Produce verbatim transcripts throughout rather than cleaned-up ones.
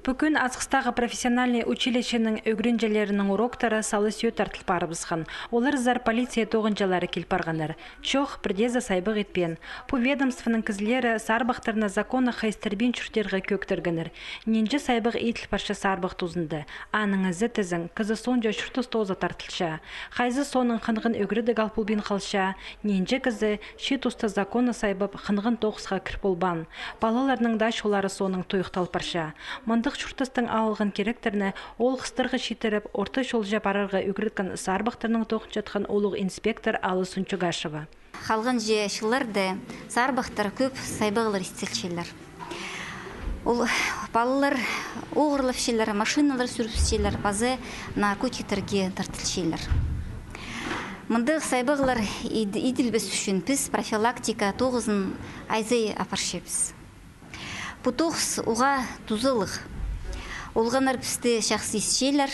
Пу кӱн Асхыстағы профессиональный училищенің ӱгренҷілерінің уроктары сала сӧӧт артыл парыбысхан. Оларзар полиция тоғынҷылары кил парғаннар. Чох, пірдеезі сайбағ итпеен. Пу ведомствоның кізілері сарбахтарны законнаң хайыстырбин чуртирға кӧӧктіргеннер. Нинҷе сайбағ иділ парча сарбах тузында? Аның ізі тізең, кізі соонҷа чуртас тооза тартылча. Хайзы соонаң хынған ӱгредіг ал полбин халча? Нинҷе кізі чиит туста законнаң сайбап, хынған тоғысха кір полбаан? Палаларның даа чоллары соонаң туйыхтал парча. Мындағ чуртастаң алылған киректерні оолғыстарға читіріп, орта чолҷа парарға ӱгреткен сарбахтарнаң тоғынчатхан улуғ инспектор Алла Сунчугашева. Халғанҷы чылларда сарбахтар кӧп сайбағлар истілчелер. Ол палалар оғырлапчалар, машиналар сӱрібісчелер, паза наркотиктерге тартылчалар. Мындағ сайбағлар ид-, иділбес ӱчӱн піс профилактика тоғызын айзай апарчабыс. Пу тоғыс уғаа тузалығ. Олғаннар пісті чахсы исчелер,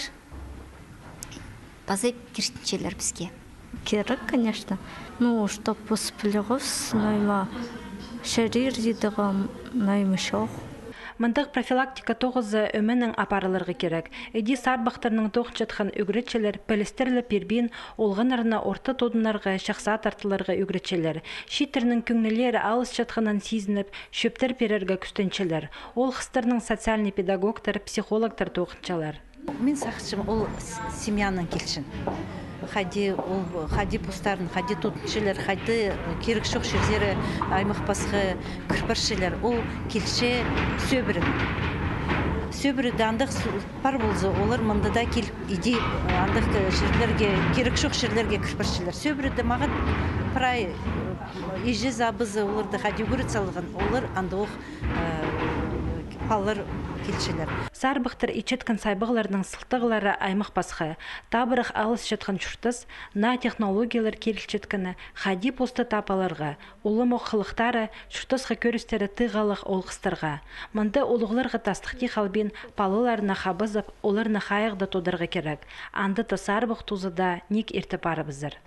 паза киртінчелер піске. Керек, конечно. Ну, чтоб піс пілігібіс, найма чарир идіг, найма чох. Мындағ профилактика тоғызы ӧменең апарыларға кирек. Іди сарбахтарнаң тоғынчатхан ӱгретчілер пілістірле пирбин олғаннарны орта тудынарға, чахсы тартыларға ӱгретчелер. Чииттернің кӧңнілері алысчатханын сизініп, чӧптер пирерге кӱстенчелер. Оолғыстарнаң социальный педагогтар, психологтар тоғынчалар. Мин сағынчам, ол с-, семьянаң килчең. Хайди ол, хайди постарын, хайди тудынчалар, хайди кирек чох чирзер, аймах-пасха кір парчалар. Ол килче сӧбірең. Сӧбірегде андағ су-, пар полза, олар мында даа киліп, іди андағ чирлерге, кирек чох чирлерге кір парчалар. Сӧбірегде мағат прай іҷезі, абазы оларды хайди ӱгрет салған, олар андағ ох э, палалар килчелер. Сарбахтар итчеткен сайбағларның сылтағлары аймах-пасха. Табырах алысчатхан чуртас, наа технологиялар кирілчеткені, хайди посты таап аларға, улам-ох хылыхтары чуртасха кӧрістері тығалығ оолғыстарға. Мында улуғларға тастыхти халбин, палаларны хабазып, оларны хайығда тударға кирек. Андада сарбах тузы даа ниик ирте парыбызар.